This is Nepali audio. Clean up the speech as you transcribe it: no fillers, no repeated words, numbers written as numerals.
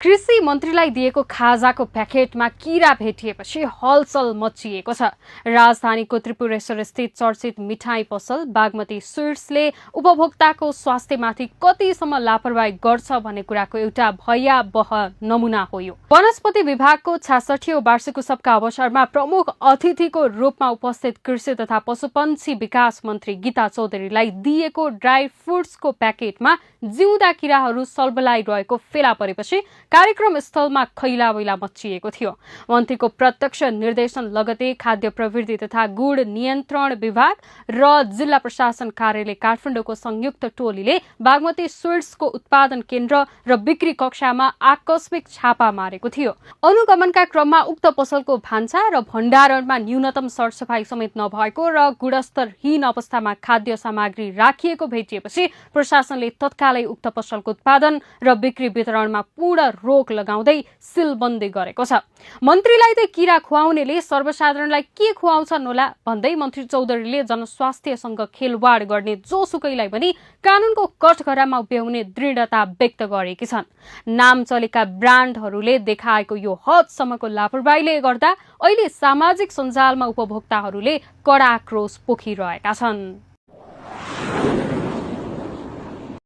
कृषि मन्त्रीलाई दिएको खाजाको प्याकेटमा किरा भेटिएपछि हलचल मचिएको छ। राजधानीको त्रिपुरेश्वर स्थित चर्चित मिठाई पसल बागमती स्वीट्सले उपभोक्ताको स्वास्थ्यमाथि कतिसम्म लापरवाही गर्छ भन्ने कुराको एउटा भयावह नमुना हो यो। वनस्पति विभागको 66औं वार्षिक उत्सवका अवसरमा प्रमुख अतिथिको रूपमा उपस्थित कृषि तथा पशुपन्छी विकास मन्त्री गीता चौधरीलाई दिएको ड्राई फ्रुट्सको प्याकेटमा जिउँदा किराहरू सल्बलाइरहेको फेला परेपछि कार्यक्रम स्थलमा खैलावैला मचिएको थियो। मन्त्रीको प्रत्यक्ष निर्देशन लगतै खाद्य प्रवृत्ति तथा गुण नियन्त्रण विभाग र जिल्ला प्रशासन कार्यालय काठमाडौँको संयुक्त टोलीले बागमती स्वीट्सको उत्पादन केन्द्र र बिक्री कक्षामा आकस्मिक छापा मारेको थियो। अनुगमनका क्रममा उक्त पसलको भान्सा र भण्डारणमा न्यूनतम सरसफाई समेत नभएको र गुणस्तरहीन अवस्थामा खाद्य सामग्री राखिएको भेटिएपछि प्रशासनले तत्कालै उक्त पसलको उत्पादन र बिक्री वितरणमा पूर्ण रोक लगाउँदै सिलबन्दी गरेको छ। मन्त्रीलाई त किरा खुवाउनेले सर्वसाधारणलाई के खुवाउँछन् होला भन्दै मन्त्री चौधरीले जनस्वास्थ्यसँग खेलवाड गर्ने जोसुकैलाई पनि कानूनको कठघरामा उभ्याउने दृढता व्यक्त गरेकी छन्। नाम चलेका ब्रान्डहरूले देखाएको यो हदसम्मको लापरवाहीले गर्दा अहिले सामाजिक सञ्जालमा उपभोक्ताहरूले कडा आक्रोश पोखिरहेका छन्।